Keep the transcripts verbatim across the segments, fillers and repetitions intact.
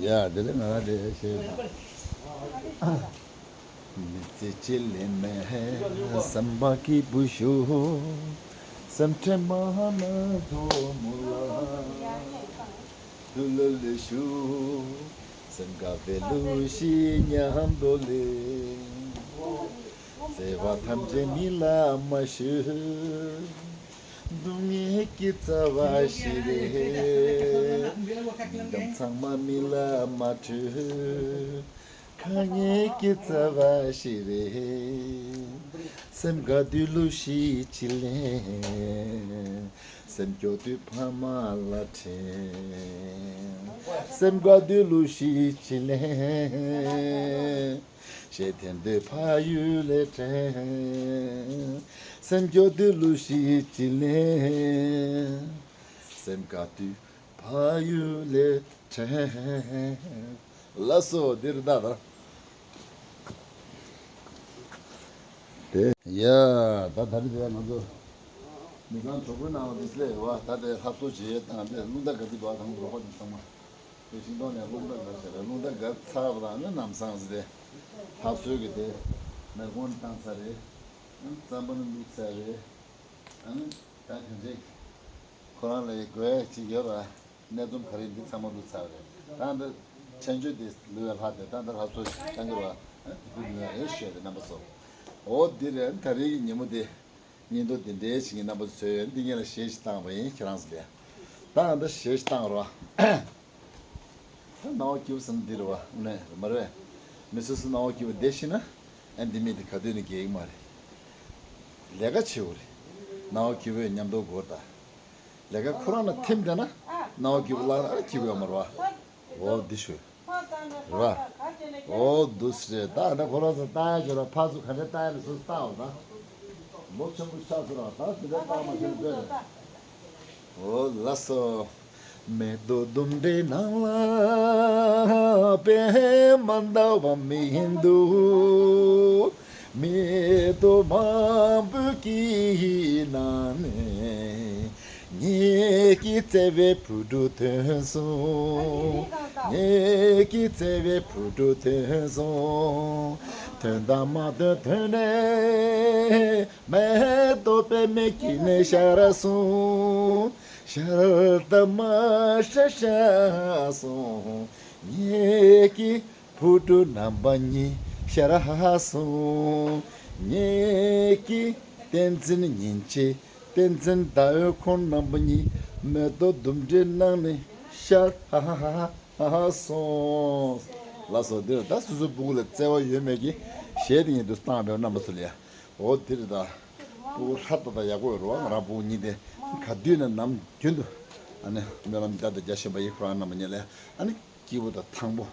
ཡ་དེ་ལས་ང་རང་དེ་ཤེས། མི་ཚེ་སྐྱིད་ལེ་མེ་བསམ་པ་སྐྱིད་པོ་ཞུ། སེམས་ཁྲལ་མ་མ་དོ་མོ་ལ། ཐུགས་ལ་ལེ་ཞུ། སེམས་དགའ་བའི་ལུགས་ཤིག་མཉམ་དུ་ལེ། བརྩེ་བ་ཐམས་ཅད་མི་ལ་མ་ཞུ། སྡུག་བསྔལ་གྱི་རྩ་བ་ཞིག་རེད། སྡུག་ཚང་མ་མི་ལ་མ་སྤྲོད། དཀའ་ངལ་གྱི་རྩ་བ་ཞིག་རེད། སེམས་དགའ་དུས་ལུགས་ཤིག་ཅི་ལེན། སེམས་སྐྱོ་དུས་ཕ་མ་ལ་དྲན། སེམས་དགའ་དུས་ལུགས་ཤིག་ཅི་ལེན། ཞེ་ཐན་དུས་ཕ་ཡུལ་ལ་དྲན། སེམས་སྐྱོ་དུས་ལུགས་ཤིག་ཅི་ལེན། སེམས་དགའ་དུས་ཕ་ཡུལ་ལ་དྲན། ལགས་སོ། འདིར་ད་ད། དེ་ཡ་ད་ད་རེས་དེ་ང་ཚོ་མི་ཚང་གྲོགས་པོའི་ནང་ལ་དེ་སླེབས་ཡོད་བ། ད་དེ་ལྷ་གསོལ་བྱེད་ཡས་དང་དེ་རླུང་རྟ་སྒར་གྱི་འདུག་བ། དང་རོགས་པ་དེ་ཚང་མ་དེ་ཤིང་ཏོག་ནས་རླུང་རྟ་སྒར་བྱས་རེད། རླུང་རྟ་སྒར་ཚར་བ་དང་ནི་ནམ་སང་ཟེར་ཏེ་ལྷ་གསོལ་གྱི་དེ་མེ་སྒོང་བཏང་ཚར་རེད། རྩམ་པ་ནི་བླུགས་ཚར་རེད། ཨ་ནི་ད་ག་འདྲས་ཁོ་རང་ལ་དགོས་ཡས་ཅིག་ཡོད་ར། གནས་ཚུལ་ག་རེ་འདི་ཚང་མ་བླུགས་ཚར་རེད། ད་འདི་མཆན་བརྗོད་དེ་ལུས་ལ་ལྷག་སྟེ་ད་འདི་ལྷ་གསོལ་བཏང་གི་ར། ཨ་དེ་བུ་ནི་ཨེ་ཤེས་དེ་རྣམ་པ་ཚོ། འོ་འདི་རེད། ད་རེས་ཀྱི་ཉིན་མོ་དེ་ཉིན་ཐོ་འདི་འདྲའི་ཞིག་གི་རྣམ་པ་ཚོ་ཚོས་འདི་ངེད་ལ་ཞེ་ཞིག་བཏང་བ་ཡིན། ཁྱེད་རང་ཚོ་དེ་ད་འདི་ཞེ་ཞིག་བཏང་ར། ད་སྣང་བ་སྐྱིད་པོ་ཟེར་ན་འདི་རེད་བ། ནས་མ་རེད། མི་སོ་སོ་སྣང་བ་སྐྱིད་པོ་བསྡད་ཤེས་ན། ཨ་འདི་མི་འདི་ག་དུས་ནས་རྒས་ཀྱི་མ་རེད། ལས་ཀ་བྱེད་འོ་རེད། སྣང་བ་སྐྱིད་པོའི་མཉམ་དུ་སྒོར་ད། ལས་ཀ་ཁོ་རང་ལ་ཐིམ་བསྡད་ན། སྣང་བ་སྐྱིད་པོ་ལ་ཨ་སྐྱིད་པོ་ཡོད་མ་རེད་བ། འོ་འདི་ཞུ། རེད་བ། འོ་འདུག་སེ་རེད། ད་ཨ་ན་ཁོ་རང་ཚོ་ལྟ་ཡ་བྱོས་ར། ཕར་ཚུར་ག་འདྲ་ལྟ་ཡ་རེད། སུ་ལྟའོ་ད། ལོ་ཆེན་པོ་ཆགས་སོང་ར། ད་འདི་འདྲ་ལྟ་མ་ཤེས་ན་དཔེ་རེད། འོ་ལགས་སོ། མེ་ཏོག་ལྡུམ་རའི་ནང་ལ་པད་མ་འདྲ་བ་མི་འདུག་མེ་ཏོག་མང་པོ་གི་ནང་ནས་ངེད་ཀྱི་བརྩེ་བའི་བུ་ཕྲུག་ཐོན་སོང་། ངེད་ཀྱི་བརྩེ་བའི་བུ་ཕྲུག་ཐོན་སོང་། ཐོན་དང་མ་ཐོན་ཐོན་ནས། མེ་ཏོག་པད་མའི་དཀྱིལ་ནས་ཤར་སོང་། ཤར་དང་མ་ཤར་ཤར་སོང་། ངེད་ཀྱི་བུ་ཕྲུག་རྣམ་པ་གཉིས་ཤར་སོང་། ངེད་ཀྱི་བསྟན་འཛིན་ཉིན་བྱེད་བསྟན་འཛིན་ཟླ་འོད་ཁོང་རྣམ་པ་གཉིས་མེ་ཏོག་ལྡུམ་རའི་ནང་ནས་ཤར་ཧ་ཧ་ཧ་ཧ་ཧ་སོང་། ལགས་སོ། འདིར་ད་སོ་སོའི་སྤུ་གུ་ལ་བརྩེ་བ་ཡོད་མེད་ཀྱི་གཞས་དེ་ཉིད་དུ་བཏང་བའི་རྣམ་པ་ཚོ་ལ་ཡ། འོ་འདིར་ད། སྤུ་གུ་ཧྲ་ཏག་ཏག་ཡག་པོ་ཡོད་རེད་བ། ང་རང་སྤུ་གུ་གཉིས་དེ་ག་དུས་ནས་ནམ་རྒྱུན་དུ་ཨ་ནི་སྨོན་ལམ་བརྒྱ་དང་བརྒྱ་བཞིན་པ་ཡིན། ཁོ་རང་རྣམ་པ་གཉིས་ལ་ཨ་ནི་སྐྱིད་པོ་དང་ཐང་པོ།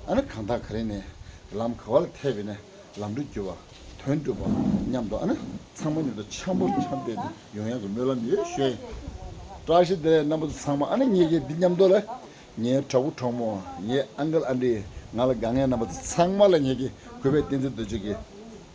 ཨ་ནི་གང་དག་ག་རེ་ནས་ལམ་ག་བ་ལ་ཐེབས་པས་ནས་ལམ་འགྲོ་རྒྱུ་བ་དོན་འགྲུབ་པ་མཉམ་དུ་ཨ་ནི་ཚང་མ་མཉམ་དུ་འཆམ་པོར་འཆམ་སྟེ་ཡོང་ཡག་གི་སྨོན་ལམ་ཡོད་ཞུ་ཡིན། བཀྲ་ཤིས་བདེ་ལེགས་རྣམ་པ་ཚོ་ཚང་མ། ཨ་ནི་ངེད་ཀྱི་འདི་མཉམ་དུ་ལ། ངའི་གྲོགས་པོ་གྲོགས་མོ། ངའི་ཨང་ཀལ་ཨན་ཊི། ང་ལ་དགའ་མཁན་རྣམ་པ་ཚོ་ཚང་མ་ལ་ངེད་ཀྱི་གུས་པའི་བསྟན་འཛིན་རྡོ་རྗེ་གིས་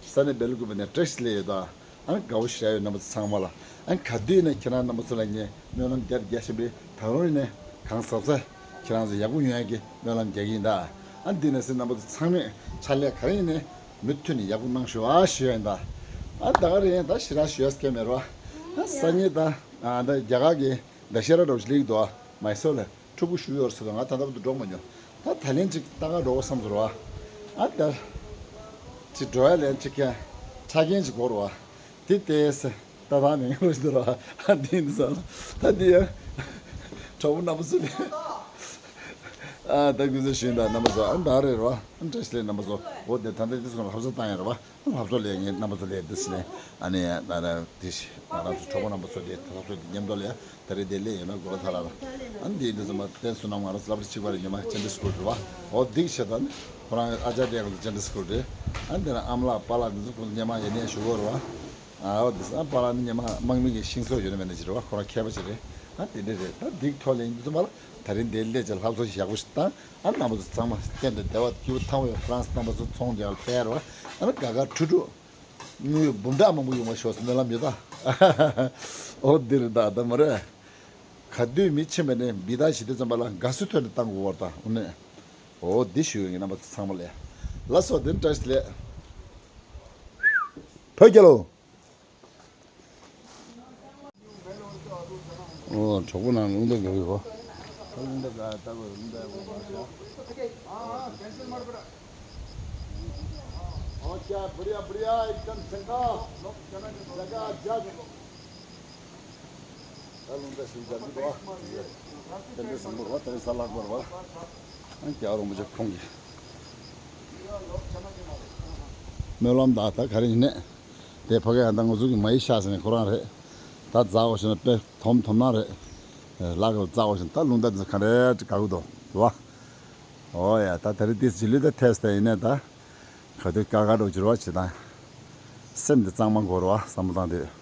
ས་གནས་སྦེལ་ཀོབ་ནས་བཀྲ་ཤིས་བདེ་ལེགས་ཡོད་ད། ཨ་ནི་དགའ་བོ་ཞེ་དྲག་ཡོད། རྣམ་པ་ཚོ་ཚང་མ་ལ། ཨ་ནི་ག་དུས་ནས་ཁྱེད་རང་རྣམ་པ་ཚོ་ལ་ངས་སྨོན་ལམ་བརྒྱ་རྒྱག་བཞིན་པའི་ད་རུང་ཡིན་ནས་གང་ཟབ་ཟབ་ཁྱེད་རང་ཚོ་ཡག་པོ་ཡོང་ཡག་གི་སྨོན་ལམ་རྒྱག་གི་ཡིན་ད། ཨ་ནི་འདི་ནས་སེ་རྣམ་པ་ཚོ་ཚང་མས་ཕྱག་ལས་ག་རེ་ཡིན་ནས་མུ་མཐུད་ནས་ཡག་པོ་གནང་ཤོག་ཨ་ཞུ་ཡ་ཡིན་ད། ཨ་ད་ག་རེ་ཡིན་ད་ཞེ་དྲག་ཞུ་ཡ་སྐད་མེད་རོ། ཨ་སང་ཉིན་ད་ཨ་ད་རྒྱ་གར་གྱི་ད་ཤེས་རབ་འདྲ་བོ་ཞིག་སླེབས་ཀྱི་འདུག་ཨ། མའི་སོར་ལ། ཕྲུ་གུ་བཞུགས་ཡོད་ཟེར་ང་ད་ལྟ་བར་དུ་འགྲོ་མ་མྱོང་། ད་ད་ལན་ཅིག་ལྟ་ག་འགྲོ་བསམ་ཟེར་བ། ཨ་ད། ཅིག་འགྲོ་ཡ་ལན་ཅིག་ཀྱང་ཆ་རྐྱེན་ཅིག་དགོས་རེད་བ། དེ་ལྟས་ད་ད་མིང་རོ་ཞིག་འདུག་ར། ཨ་འདི་འདི་ཟེར་ད་འདི་ཡ། གྲོགས་པོ་རྣམ་པ་ཚོ་ནི། ཨ་ད་གུས་བརྩི་ཞུ་ཡིན་ད་རྣམ་པ་ཚོ། ཨ་ད་རེད་རོ། ཨ་བཀྲ་ཤིས་བདེ་ལེགས་རྣམ་པ་ཚོ། འོ་དེ་ད་ལྟ་འདི་ཚོ་ལྷ་བཟོ་བཏང་ཡ་རེད་བ། ལྷ་བཟོ་ལས་ངས་རྣམ་པ་ཚོ་ལས་འདི་ཟེར་ནས་ཨ་ནི་ད་ལྟ་དེ་ང་རང་ཚོ་གྲོགས་པོ་རྣམ་པ་ཚོ་དེ་ལྷ་བཟོ་དེ་མཉམ་དུ་ལས་ད་རེས་དེ་ལས་ཡོད་ན་དགོས་ལ་ཐ་ལ་ལ། ཨ་ནི་དེ་འདི་ཚོ་མ་བསྟན་སོང་ན་ང་རང་ཚོ་སློབ་གྲྭ་གཅིག་པ་རེད། ཉི་མ་ཅན་ཌེ་སྐུལ་རེད་བ། འོ་འདི་བྱས་ད་ནི་ཁོ་རང་ཨ་ཅག་དེ་ང་ཚོ་ཅན་ཌེ་སྐུལ་རེད། ཨ་ནི་དེ་ན་ཨ་མ་ལགས་པཱ་ལགས་འདི་ཚོ་ཁོ་ཚོ་ཉི་མ་ཡིན་ནས་ཞུ་གོ་རེད་བ། ཨ་འོ་འདི་ཨ་པཱ་ལགས་ནི་ཉི་མ་དམག་མི་གི་ཤིང་བཟོ་ཡོད་ན་མེད་ན་ཅི་རེད་བ། ཁོ་རང་མཁས་པ་ཅིག་རེད། ཨ་དེ་འདྲ་རེད། ད་འདི་ཐོག་ལ་ཡིན་འདི་ཚོ་མ་ལ་ད་རིང་དེ་སླེབས་ཅིག་ལྷ་བཟོ་ཡག་པོ་ཞིག་བཏང་། ཨ་རྣམ་པ་ཚོ་ཚང་མ་གཏན་དུ་བདེ་བ་སྐྱིད་པོ་ཐང་པོ་ཡོད། ཧྥ་རན་སི་རྣམ་པ་ཚོ་ཚོང་རྒྱག་ལ་ཕེབས་རོགས། ཨ་ནི་དགའ་དགའ་ཁྲུ་ཁྲུ། དངུལ་འབུམ་ཕྲག་མང་པོ་ཡོང་བ་ཤོག་ཟེར་སྨོན་ལམ་ཡོད་ད། འོ་འདིར་ད་ད་མ་རེད། ག་དུས་མི་ཕྱིན་པ་ནས་འབི་ད་ཞི་དུས་ཙམ་པ་ལ་དགའ་བསུ་ཐོན་ནས་བཏང་དགོས་བར་ད་འོ་ནས། འོ་འདི་ཞུ་ཡོད་ངེས་རྣམ་པ་ཚང་མ་ལ། ལགས་སོ། དེ་ནི་བཀྲ་ཤིས་བདེ་ལེགས། བོད་རྒྱལ་ལོ། ཨོ་གྲོགས་པོ་ནང་རླུང་རྟ་རྒྱག་གི་ཡོད། རླུང་རྟ་རྒྱག་ལྟ་བུ་རླུང་རྟ་ཡག་པོ་མ་རེད། ཨོ་ཀྱ་བུ་རིཡ་བུ་རིཡ་ཨེག་དམ་ཆེན་ཏོ། ཇ་ག་ཇ། ད་རླུང་རྟ་ཞིག་རྒྱག་གི་འདུག་ཨ། དེ་འདྲའི་བཟང་པོ་རེད་བ། དེ་རིང་གཟའ་ལྷག་པ་རེད་བ། ཨ་རྒྱལ་བ་རིན་པོ་ཆེ་ཁོང་གི་སྨོན་ལམ་དང་ད་ག་རེ་ཡིན་ནས། དེ་ཕ་གི་ཡང་ད་ང་ཚོ་གི་མ་ཡི་ཤ་ཟེར་ནས་ཁོ་རང་རེད། ད་འཛག་དགོས་ཞེ་ན་དཔེ་དོམ་དོམ་ནང་རེད། ལག་གི་འཛག་དགོས་ཞེ་ན་ད་རླུང་རྟ་འཛིན་ག་རེ་དགའ་གི་འདུག་རེད་བ། ཨོ་ཡ་ད་དེ་རིང་ཏིས་ཇི་ལུས་ད་ཐེས་ད་ཡིན་ནས་ད། ག་དུས་དཀའ་ཁག་འགྲོ་གྱུར་བ་བྱེད་དང་། སེམས་འདི་གཙང་མ་དགོས་རེད་བ་བསམ་བློ་བཏང་དུས།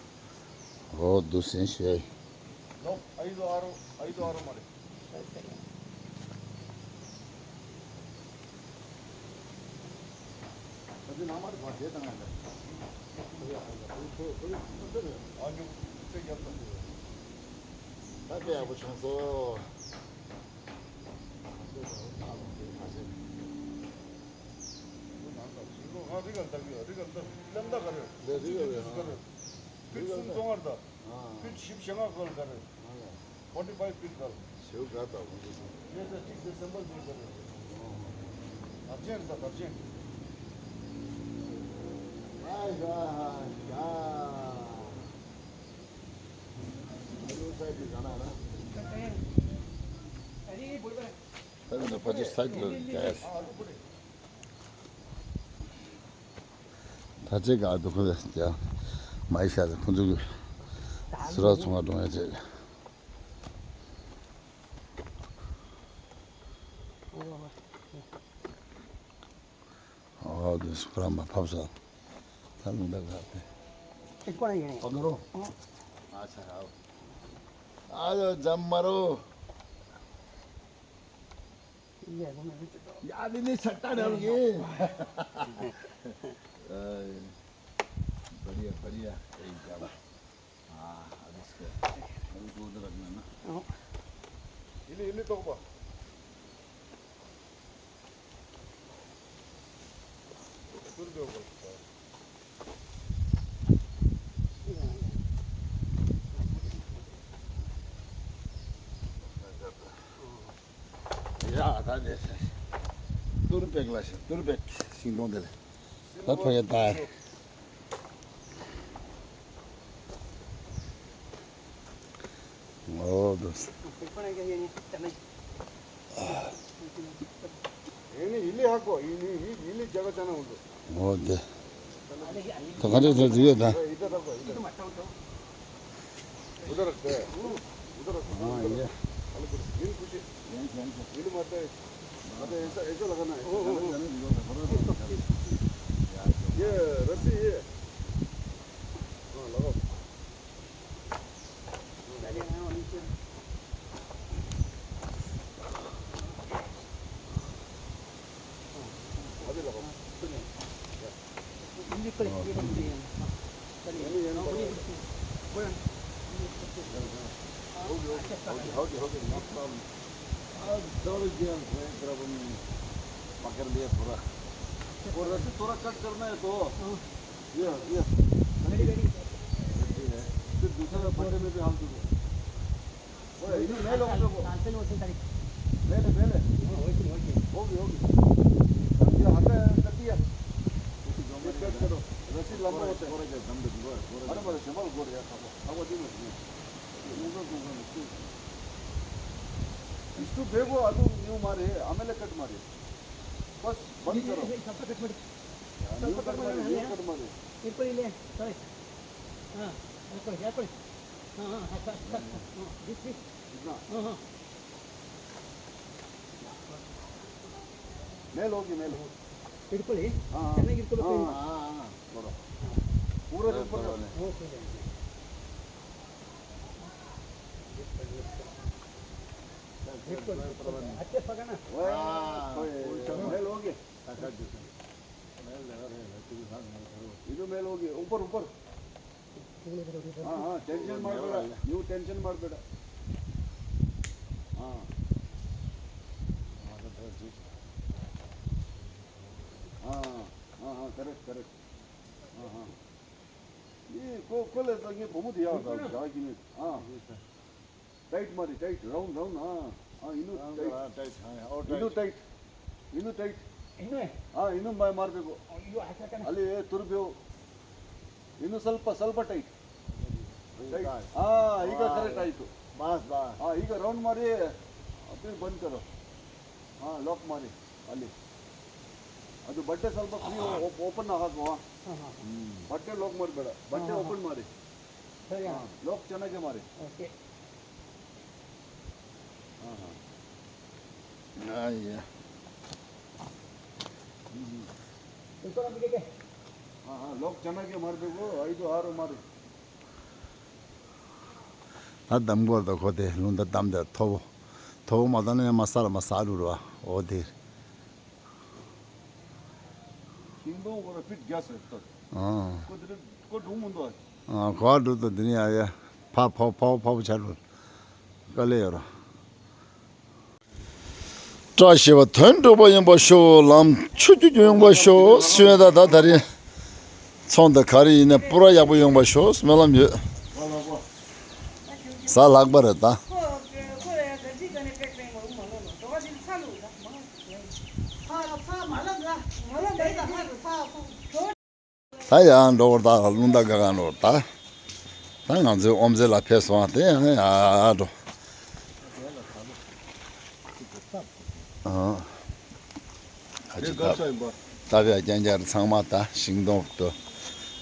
ཨོ་འདུག་སེ་ཞུ་ཡ་ཡིན། ལོ། ཨ་ཡི་དོ་ཨ་རོ། ཨ་ཡི་དོ་ཨ་རོ་མ་རེད། ད་དེ་ནང་མ་རེད་བ། དེ་དང་ཡང་འདྲ། ཨ་ཉོ་ཚེ་རྒྱབ་དང་། ད་དཔེ་ཡག་པོ་བྱུང་སོང་། ཨ་རི་ག་ལྟ་གི་ཡོད། ཨ་རི་ག་ལྟ་ལམ་ད་ག་རེ། ལས་རི་ག་རེ། ག་རེ། ཕིཊ་གསུམ་སོ་ལྔ་རེད་ད། ཕིཊ་བཞི་བཅུ་ཞེ་ལྔ་ག་ལ་ག་རེ། ཨ་ཡ། forty five feet ག་ལ། ཞེའུ་ག་ད་ཧོ་འདི་སོང་། ངས་ད་གཅིག་དེ་སེམས་པ་འདི་ག་རེ། དར་ཆེན་རེད་ད་དར་ཆེན། ཨ་ཡ་ཡ། ཨ་ཡོ་སའི་ཌི་ག་ན་ན། ད་ནི་ཕ་ཆེ་སའི་ཌི་ལ་རྒྱག་ཡ། ད་ཅི་ག་འདུག་ཁོ་ཡ། མ་ཡི་ཤ་ཟེར་ཁོ་ཚོ་གི་སི་ར་ཚོང་བ་འགྲོ་ཡ་བྱེད། ཨོ་དེ་སུ་ར་མ་ཕབ་ས། ད་ལུང་ད་ག་དེ། ཨེ་ཀོ་ན་ཡེ་ནི། ཨོ་ནོ་རོ། ཨོ། ཨ་ཆ་ཧའོ། ཨ་ཡོ་ཇམ་མ་རོ། ཡ་ནི་ནི་ཆ་ཏ་ར་གི། बढ़िया बढ़िया। एक बार। हाँ, अब इसके, अभी तो उधर रखना ना। हाँ। इली, इली तो बा। दूर दे ऊपर। ཡ་ད་ནས་ཏུར་པེག་ལ་ཤི་ཏུར་པེག་ཤིང་སྡོང་དེ་ལ་ད་ཕ་གི་ད། ཨོ་དུ། ཨོ་དེ། ད་ག་འདྲ་ཟེར་ཟིག་ཡོད་ད། उधर रखते हैं। उधर रखो। हाँ, ये। अलग करो। ये कुछ। ये मत है। मत है, ऐसा, ऐसा लगाना है। ये रस्सी ये। हाँ, लगाओ। अभी लगाओ। हो गया, हो गया, हो गया, no problem। अब दौड़ गया, भाई, प्रॉब्लम नहीं। पकड़ लिया थोड़ा। वो रस्सी थोड़ा कट करना है तो। ये, ये। फिर दूसरा पट्टे में भी हाल दो। ओए, इधर ले लो, उन लोगों को। ले ले, ले ले। हो गई, हो गई। ये हटा है, कर दिया। ये कट करो। रस्सी लंबा होता है। अरे, बड़े जमाल गोरे यार, खाओ। खाओ, दिन में। इसको बेगो आलू न्यू मारे, आमेले कट मारे। बस, बंद करो। न्यू कट मारे, न्यू कट मारे। हाँ, हाँ, हाँ, हाँ, हाँ, हाँ। इतना। हाँ, हाँ। मेल होगी, मेल। बिल्कुल ही। हाँ, हाँ। चेन्नई बिल्कुल हाँ, हाँ, हाँ, हाँ, थोड़ा। पूरा ऊपर। ओके। बिल्कुल। अच्छे पकड़ना। वाह, मेल होगी। मेल लगा रहे हैं, तू भी भाग नहीं करो। ये तो मेल होगी, ऊपर, ऊपर। हाँ, हाँ, टेंशन मत बेटा, यू टेंशन मत बेटा। हाँ। हाँ, तो बस ठीक है। ཨ་ཨ་ཨ་ཀ་རེག་ཀ་རེག་ཨ་ཨ། ཨེ་ཁོ་ཁོ་ལས་ད་ངའི་བུ་མོ་དེ་ཡག་ད་ཡག་གི་ནི་ཨ། ཊའིཊ་མ་རེད། ཊའིཊ་རའུན་རའུན་ཨ། ཨ་ཡིན་ནོ་ཊའིཊ། ཊའིཊ་ཨ་ཨོ་ཡིན་ནོ་ཊའིཊ། ཊའིཊ་ཡིན་ནོ་ཊའིཊ། ཨ་ཡིན་ནོ་མ་མར་བེ་གོ། ཨ་ལེ་ཨེ་ཐུར་བེའོ། ཡིན་ནོ་སལ་པ་སལ་པ་ཊའིཊ། ཊའིཊ་ཨ་ཡི་ག་ཁ་རེ་ཊའིཊ། बस बस। ཨ་ཡི་ག་རའུན་མ་རེད། ཨ་པེ་བན་ཀ་རོ། ཨ་ལོག་མ་རེད། ཨ་ལེ། ཨ་དུ་བར་ཌེ་སལ་པ་ཕི་ཨོ་ཨོ་པན་ན་ཧ་གོ་ཨ། བར་ཌེ་ལོག་མ་རེད་བར་ཌེ་ཨོ་པན་མ་རེད། ལོག་ཅ་ན་གི་མ་རེད། ཨ་ཡ། ལོག་ཅ་ན་གི་མ་རེད་པེ་གོ་ཨ་ཡི་དུ་ཨ་རོ་མ་རེད། ད་འདམ་སྐོར་དང་ཁོ་དེ་ལུང་ད་འདམ་དེ་མཐོ་བོ། མཐོ་བོ་མ་བཏང་ན་ཡང་མ་ས་ལ་མ་ས་རུ་ར་འོ་དེ། ཤིང་སྡོང་སྐོར་ཕིཊ་བརྒྱ་ཟེར་ཏོ། ཨང་། ཁོ་དེ་རེ་ཁོ་སྒྲུང་མི་འདུག་ཨ། ཨང་གོ་བ་འགྲོ་ཏོ་དེ་ནི་ཡ་ཡ། ཕ་ཕ་ཕ་ཕ་ཕ་ཆ་རུ། དཀའ་ལས་ཡོད་ར། བཀྲ་ཤིས་པ་དོན་འགྲུབ་པ་ཡིན་པ་ཤོག་ལམ་ཆུ་རྒྱུས་ཡོང་བ་ཤོག་སུས་ད་ད་ད་རེ། ཚོང་དང་ག་རེ་ཡིན་ན་པུ་ར་ཡག་པོ་ཡོང་བ་ཤོག་སྨོན་ལམ་ཡོད། གཟའ་ལྷག་པ་རེད་ད། ད་ཡང་འགྲོ་བར་ད་རླུང་རྟ་ག་ག་འགྲོ་བར་ད། ད་ང་ཚོའི་ཨོམ་ཟེ་ལ་ཕེབས་སོང་དེ་ཡང་ཡ་འགྲོ། ཨ། ཨ་ཅི་ད། ད་བས་རྐྱང་རྐྱང་ཚང་མ་ད་ཤིང་སྡོང་དུ་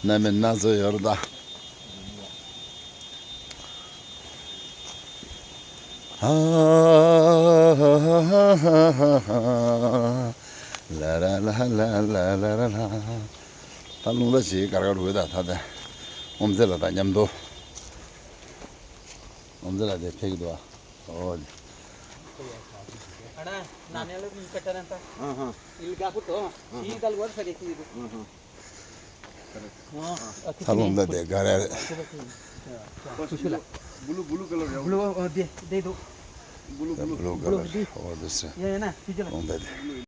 སྣ་མིན་སྣ་ཚོགས་ཡོད་རེད་ད། ལ་ར་ལ་ལ་ལ་ལ་ར་ལ། ད་རླུང་རྟ་ཞིག་གར་གར་འོད་ད་ད་ད། ཨོམ་ཟེ་ལ་ད་མཉམ་དུ། ཨོམ་ཟེ་ལ་དེ་ཕེབས་ཀྱི་འདུག་ཨ། ཨོ། ད་རླུང་རྟ་དེ་ག་རེ་རེད། ཨོ་དེ་སེ། རླུང་རྟ་དེ།